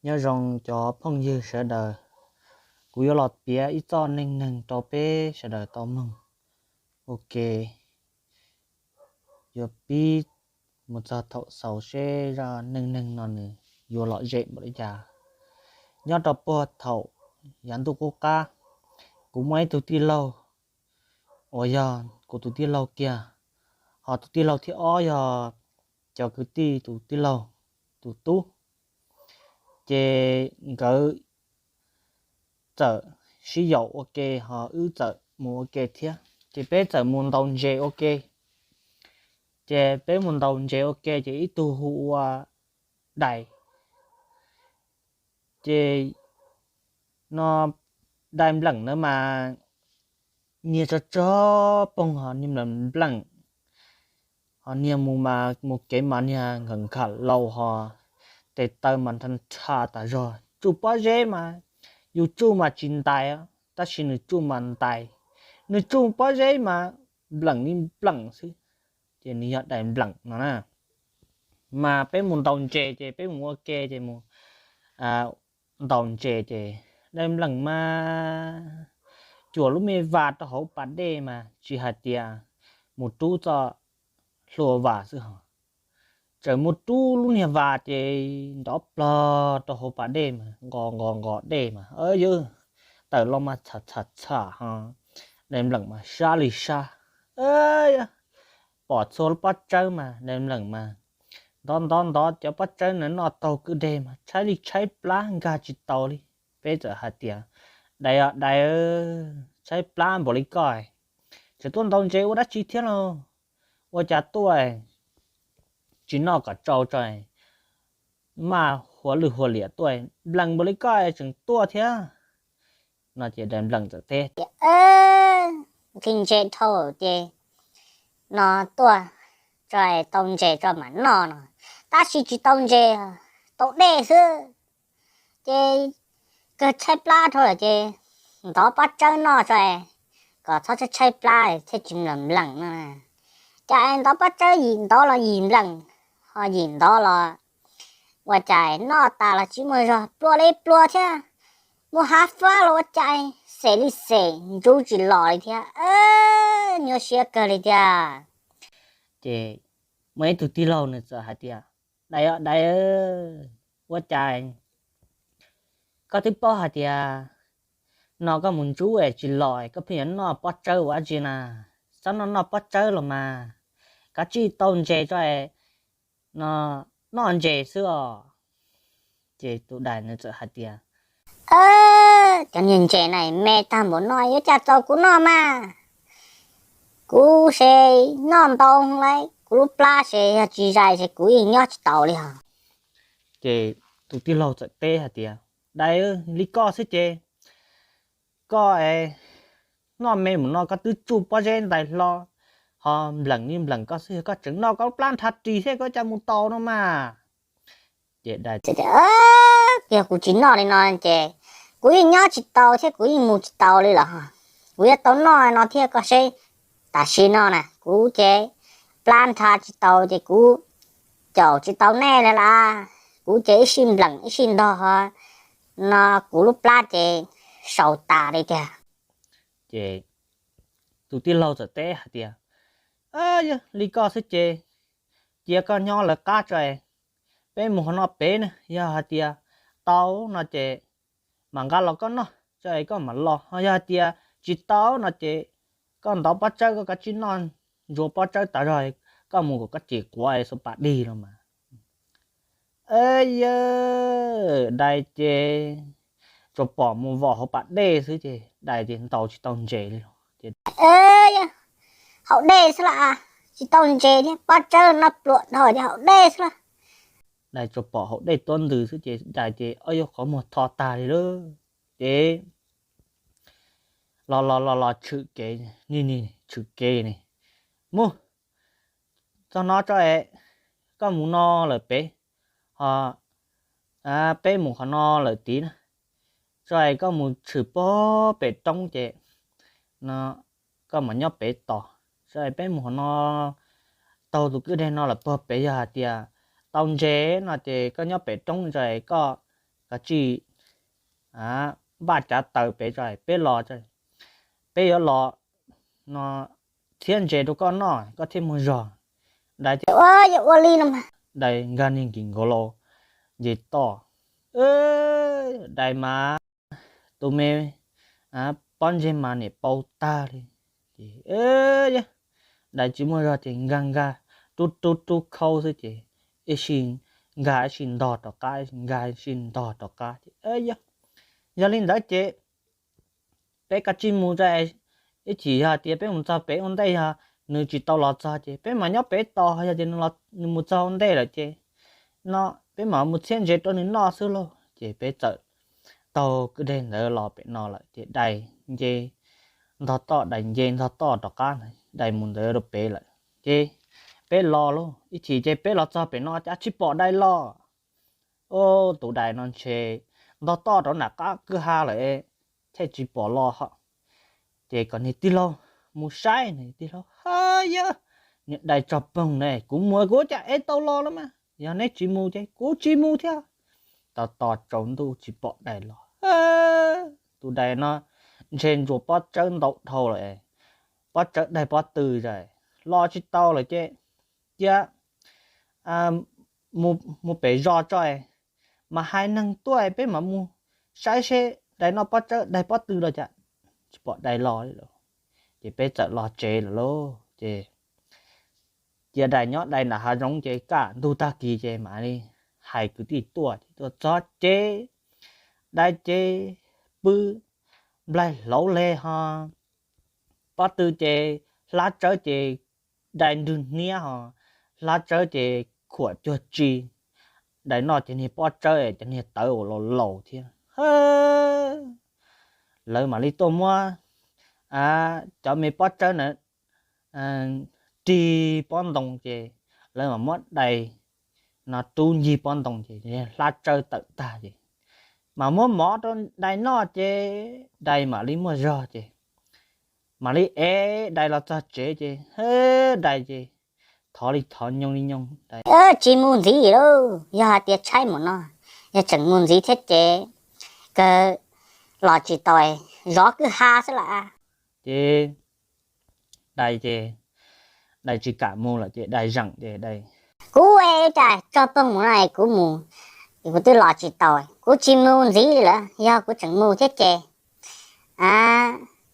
Nyob zoo cov phooj ywg sawv daws, kuv yuav los piav ib txoj neej neeg rau peb sawv daws tau mloog. Ok, yuav pib mus txog thaum xaus seb zaj neej neeg no nws yuav lom zem npaum li cas. Nyob rau puag thaum yav ntuj qub qab, kuv muaj ib tug tij laug uas yog kuv tus tij laug kiag, ho tus tij laug thib ob yog cov kwv tij tus tij laug tus tub. Ces nkawd txawm sib yaum ua ke, ho wb txawm mus ua ke thiab. Ces peb txawm mus ntaus ntses ua ke. Ces peb mus ntaus ntses ua ke, ces ib tug hu ua Dais. Ces no Dais Npleem na mas niag tso tso poog, ho niag Npleem Npleem, ho niag mus mas mus kev mas niag nkam nkam laus, ho tes taw mas nrha nrha tas zog. Tsuj pob zeb mas yus tsuj mas tsis ntais, tab sis nws tsuj mas ntais. Nws tsuj pob zeb mas npleem li npleem xwb, ces nws yog Dais Npleem no na. Mas peb mus ntaus ntses ces peb mus ua ke ces mus ntaus ntses ces Dais Npleem mas cuam lub me vas rau hauv pas dej mas tsis hais tias mus rub txoj hlua vas xwb ho, tseem mus rub lub niag vas ces nrov ploog rau hauv pas dej mas nqos nqos nqos dej mas yog tawm los mas txham txham txham ho. Dais Npleem mas sab li sab, pom txhua lub pob tsawb mas Dais Npleem mas ntov ntov ntov cov pob tsawb na noj taug kwj deg mas tshaib li tshaib plab nkag tsis tau li. Peb txawm hais tias, Dais, Dais, tshaib plab npaum li koj, tseem tuaj ntaus ntses ua dab tsi thiab los? Ua cas tuaj tsis noj kom tsau tso, maj hua lwj hua liam tuaj, nplees npaum li koj tseem tuaj thiab? No ces Dais Npleem txawm teb tias, Nqhis ntses dhau ces no tuaj tso, tau ntses tso mam noj no, tab sis tsis tau ntses, tau dej xwb. Ces kawg tshaib plab dhau lawm ces ntov pob tsawb noj tso, kom txhob tshaib tshaib plab thiaj tsis nplees nplees no. Cas ntov pob tsawb yim ntov los yim nplees, ho yim ntov los ua cas noj tas los tsis muaj zog, plua li plua thiab, muaj hav fab los ua cas xem li xem, ntsuv tsis los li thiab, nyuaj siab kawg li tiag. Ces muaj ib tug tij laug nws txawm hais tias, Dais, Dais, ua cas koj twb paub hais tias no koj mus ntsuv es tsis los koj pheej yuav noj pob tsawb ua dab tsi na? Txhob noj noj pob tsawb los mas, kav tsij tau ntses tso, no noj ntses xwb os. Ces tus Dais nws txawm hais tias, Cov niag ntses na me tag npaum no yuav cas txaus kuv noj mas, kuv se noj ntau lawm, kuv lub plab se yog tsis zais ces kuv yeej nyob tsis taus li os. Ces tus tij laug txawm teb hais tias, Dais, li koj xwb ces koj noj me npaum no koj twb tsuj pob zeb ntais hlo, ho nplees li nplees koj xwb, yog koj tseem noj koj lub plab nrhav ris thiab koj cas mus taus no mas. Ces Dais, Yog kuv tsis noj li no ces kuv yeej nyob tsis taus thiab kuv yeej mus tsis taus li los, kuv yuav tau noj no thiab koj seb. Tam sim no na kuv ces plab nrhav tsis taus ces kuv caum tsis tau nej li las, kuv ces ib sij nplees ib sij ntog, no kuv lub plab ces saus tas li tiag. Ces tus tij laug txawm teb hais tias, Yog li koj xwb ces cia koj nyob lawv qab tso, peb mus qhov no pem na, yog hais tias tau no ces mam nqa los koj noj tso es koj mam los, ho yog hais tias tsis tau no ces koj ntov pob tsawb koj kav tsij noj ntsuag pob tsawb tas zog, koj mus kom koj ces quav xuas pas dig los mas. Yawg, Dais ces tsuas pom mus vom hauv pas dej xwb ces Dais ces ntaus tsis tau ntses li los ces, Yawg, haus dej xwb las, tsis tau ntses thiab pob tsawb noj pluas dhau ces haus dej xwb las. Dais tsuas pom haus dej tuab ntws xwb ces Dais ces, Yawg, qhov muag tho tag li lawm. Ces los los los los tshwm kev, tshwm kev ne, mus txog no tso es koj mus no lawm pem, ho peb mus qhov no lawm tid na, tso es koj mus tshwm puag pem roob ces no koj mam nyob pem tos, tso es peb mus qhov no taug tus kwj deg no lawm puag pem, yog hais tias tau ntses no ces koj nyob pem roob tso es koj Koj tsij npaj cav taws pem tso, peb los, peb yuav los no txhiab ntses rau koj noj koj thiaj muaj zog. Dais tias, Ua li no. Dais nkag niag nkig nkaus los nce toj. Dais mas tus me pob ntseg mas niam paub tag li. Ces dais tsis muaj zog ces nkag nkag rub rub rub khau xwb ces ib sij nkag ib sij ntog rov qab, nkag ib sij ntog rov qab ces, Yog li ntawd ces peb kav tsij mus tso, ib chim yog tias peb mus txog pem ua ntej yog nws tsis tau los txog ces peb mam nyob pem tos, yog tias nws mus txog ua ntej lawm ces no peb mam mus txhiab ntses rau nws noj xwb lauj. Ces peb txawm taug kwj deg ntawd los pem no lawm ces dais nce ntog toj, dais nce ntog toj rov qab, dais mus ntawd rau pem lawm ces peb los lauj. Ib chim ces peb los txog pem no cas tsis pom dais los. Tus dais no ntshe ntog toj rau nram qab kwj ha lawm thiaj tsis pom los. Ces kom niag tij laug mus saib, niag tij laug, Ha yog, niag dais tso poog ne, kuv mus kuv cas ev tau los los mas, yog neb tsis mus ces kuv tsis mus thiab. Tos tos tsaus ntuj tsis pom dais los. Tus dais no ntshe ntsuas pob tsawb ntau dhau lawm, pob tsawb daig pob tw zais los tsis tau lawm ces cia mus pem zos tso, mas hais neeg tuaj peb mam mus saib seb dais noj pob tsawb daig pob tw los cas. Tsis pom dais los li lawm ces peb txawm los tsev lawm lauj. Ces cia dais nyob dais nram hav zoov ces kaj ntug tag kis ces mam li hais kwv tij tuaj ces tuaj txog ces dais ces pw nplaig hlauv le ho, pob tw ces hlab tsawb ces dais nrwg hniab ho, hlab tsawb ces khuam cuag tsi. Dais noj cov niag pob tsawb cov niag tawv uas laus laus thiab. Lawv mam li tuaj muab cov me pob tsawb na rig pob ntoo ces lawv mam muab dais no rub ncig pob ntoo ces hlab tsawb tawm tag ces mam muab mov rau dais noj ces dais mam li muaj zog ces mam li ev dais los txog tsev ces dais ces thov li thov nyooj li nyooj, Tsis mus ntxiv lauj, yog hais tias tshaib mus no, yog tseem mus ntxiv thiab ces kawg los tsis tau, zov kwj ha xwb las. Ces dais ces dais tsis kam mus lawm ces dais zeem ces dais, Kuv cas tso poog mus no kuv mus, kuv twb los tsis tau, kuv tsis mus ntxiv li lawm, yog kuv tseem mus thiab ces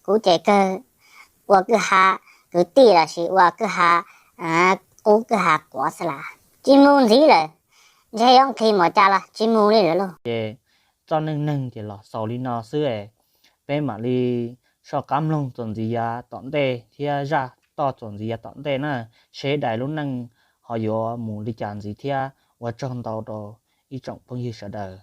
kuv ces kawg ua kwj ha kwv tij los sis ua kwj ha qub kwj ha quav xwb las, tsis mus ntxiv lawm. Ntshe yuav nqhis mus cas los tsis mus li lawm lauj. Ces txoj neej neeg ces los xaus li no xwb, peb mam li soj qab mloog txuas ntxiv yav tom ntej thiab zaj toj txuas ntxiv yav tom ntej na, seb dais lub neej ho yuav mus li cas ntxiv thiab. Ua tsaug ntau rau ib tsoom phooj ywg sawv daws.